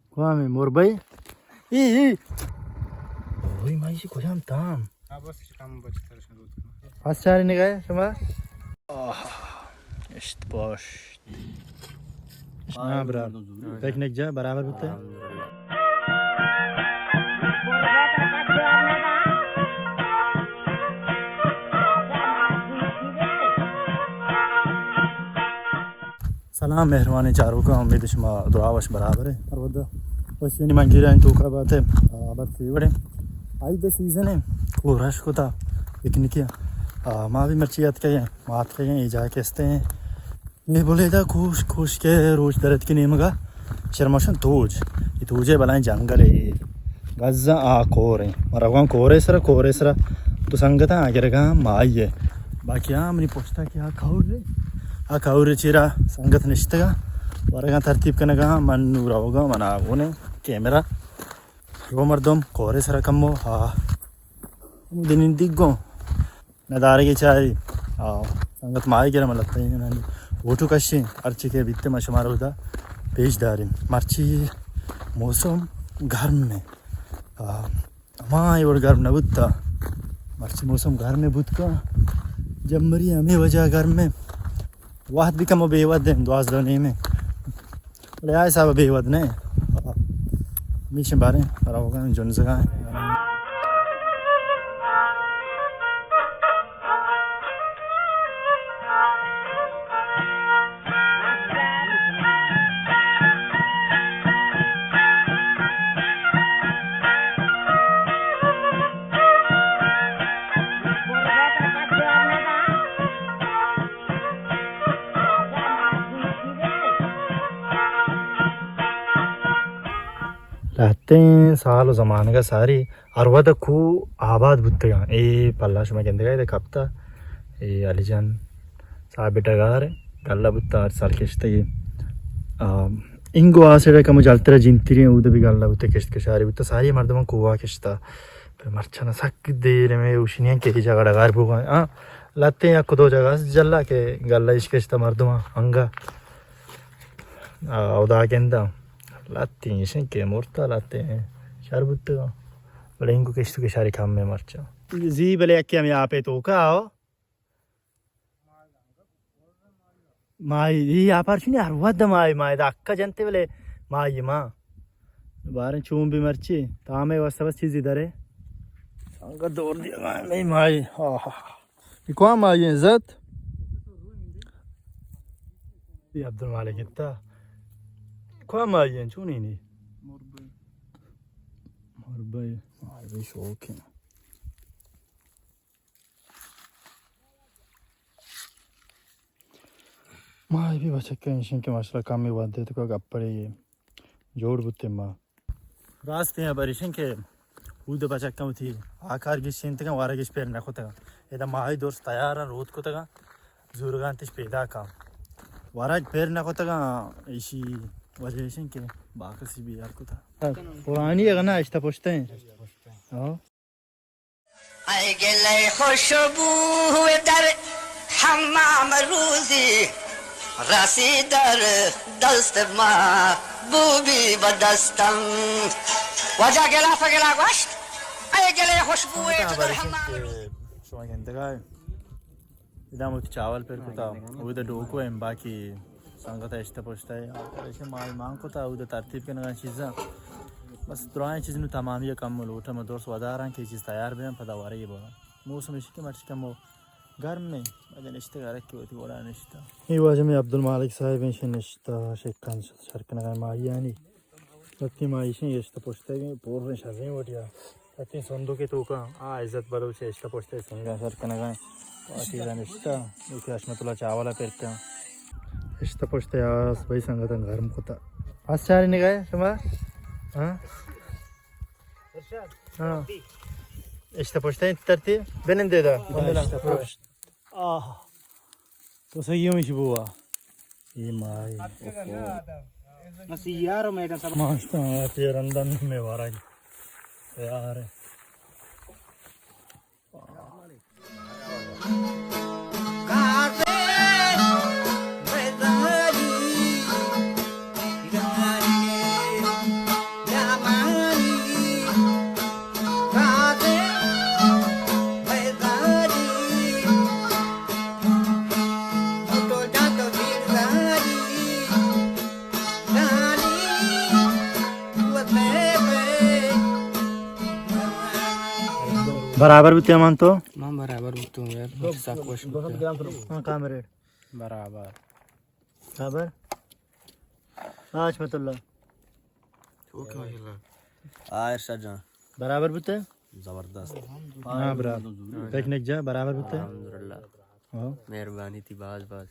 کوامی مربئی؟ ای، ای۔ اوی، ما ایشی کجام تام؟ آ، بس کم بچتر شروع کن۔ پس چاری نگاہ شما؟ آہ، اشت پشت۔ ہاں، برار۔ پکنک جا برابر بوتے۔ سلام مہروانیں چاروکاں، امید شما دراہ وش برابر ایں۔ ہر وھد وشیانی منجیرانی توکا بات ئے، آ، ابر فیوڑ ایں۔ عید سیزن ایں، کور اش کتا پکنکی ءَ۔ آ، ما بھی مرچی اتکگ ایں، ما اتکگ ایں، اے جاہ کہ است ایں۔ اے بلیدہ کوش، کوش کہ روچ در اتکی نیمگا، شرمشن توج۔ اے توجے بلائیں جنگل اے۔ گزاں آ کور ایں۔ ما روگاں کورے سرا، کورے سرا دو سنگتاں آ گرگاں ماہی ئے۔ باقی آ منی پشتا کہ آ کور اے۔ آ کور چیرا سنگت نشتگاں۔ ورگاں ترتیب کنگاں، من نوں روگاں، من آ گونے کیمرہ۔ رو مردم کورے سرا کمو، ہا۔ ہمودے نندیگ گوں۔ ندارگے چاری۔ آ، سنگت ماہی گرم لتیں، فوٹو کشیں، ہرچی کہ بیتے ما شمارا اودا پیش داریں۔ مرچی موسم گرم ایں۔ آ، ہما اے وڑ گرم نہ بوتا۔ مرچی موسم گرم بوت کا۔ جمبری ہمے وجہ گرم ایں۔ وہد بھی کمو بے وہد ایں، دوازدہ و نیم ایں۔ بلے آ حساب بے وہد نہ ایں۔ ہمیشیں باریں روگاں جنزگاں۔ لہتیں سال و زمانگ ءَ ساری ہر وھد ءَ کوہ آباد بوتگاں۔ اے پلا شما گندگا ادا کپتا، اے علی جان صاحب ڈگار گلہ بوتا، ہر سال کشتگی۔ آ، انگو آ سیڈا کمو جلترا جنتریں، اودا بھی گلہ بوتا، کشت کشاری بوتا، ساری مردمان کوہ کشتا۔ پہ مرچاں سک دیر میں اوشنیاں کہ جگہ ڈگار بوگا۔ ہاں، لہتیں یک دو جگہ است جلا کہ گلہ اش کشتا مردمان انگا۔ آ، اودا گنداں۔ لہتیں ایشیں کہ مرتا، لہتیں شر بوتگاں۔ بلے انگو کشت و کشاری کم ایں مرچاں۔ زی بلے یکے ہمے آپے توکا آؤ۔ ماہی، ای آپار چونی ہر وھد ماہی، ماہی دا اکا جنتے بلے ماہی ما۔ باریں چون بھی مرچی، تامے واسطہ بس چیزی درے۔ انگا دور دیا ماہی، ماہی، ہا ہا۔ اے کواں ماہی ایں عزت؟ اے عبدالمالک اتا۔ کواں ماہی ایں؟ چونیں نی؟ مربئی۔ مربئی۔ ماہی شوق ایں۔ ماہی بھی بچکا ایشیں کہ ماشاءاللہ کمی وھدے تو گپڑے جوڑ بوتے ما۔ راستیں ہبر ایش انت کہ اود ء بچکاں وتی آکار گیشینتگاں، ورگ اش پر نہ کتگاں۔ ادا ماہی درست تیار انت، روت کتگاں، زورگاں انت اش پیداک انت۔ ورگ پر نہ کتگاں، ایشی وجہ ایش انت کہ باکسی بیار کتگ۔ پرانی اگہ نہ اشتہ پشتیں۔ ہاں۔ ای گل خوشبو در حمام روزی رسی در دست محبوبی به دستم. واجہ گلا پہ گلا گوشت، ای گل خوشبو در حمام روزی. شما گندگا ادا وتی چاول پر کتا، اود ء ڈوکو ایں، باقی سنگت ء اشتہ پشتہ ء ایشی ماہی مان کتا، اود ء ترتیب کنگا چیزاں. بس درائیں چیز نوں تمامی ء کم لوٹاں، ما درست وداراں کہ چیز تیار بیاں، پدا ورگی بوراں. موسم ایشی کہ مرچی کمو گرم ایں، ادا نشتگ ء رکھ وتی وڑا نشتہ. اے واجہ مئے عبدالمالک صاحب ایں، ایشی نشتہ شکن شر کنگا ماہیانی. وقتی ما ایشیں اشتہ پشتگیں پوریں شریں وڑیا. وقتی صندوق توکا آ عزت بلوچ اشتہ پشت سنگا سر کنگا. وقتی نشتہ، یوکی حشمت اللہ چاولا پرکا. اشتہ پشت آس بھائی سنگتاں گرم کتا. آس چاری نگاہ شما؟ ہاں؟ ہاں. اشتہ پشت ترتیب بنندے دا. اشتہ پشت. آہ. تو صحیح ہمیش بوا. اے مائی. بس یار میڈم صاحب. ماشتا تیر اندن میں وارا. یار. برابر بوتے امان تو؟ من برابر بوتوں یار، سک وش بوتے۔ ہاں، کامریڈ۔ برابر۔ برابر۔ ہاں، حشمت اللہ۔ اوکے، ماشاءاللہ۔ آ، ارشد جان۔ برابر بوتے؟ زبردست۔ ہاں، برابر۔ پکنک جا، برابر بوتے؟ الحمدللہ۔ ہاں۔ مہربانی تھی، باز باز۔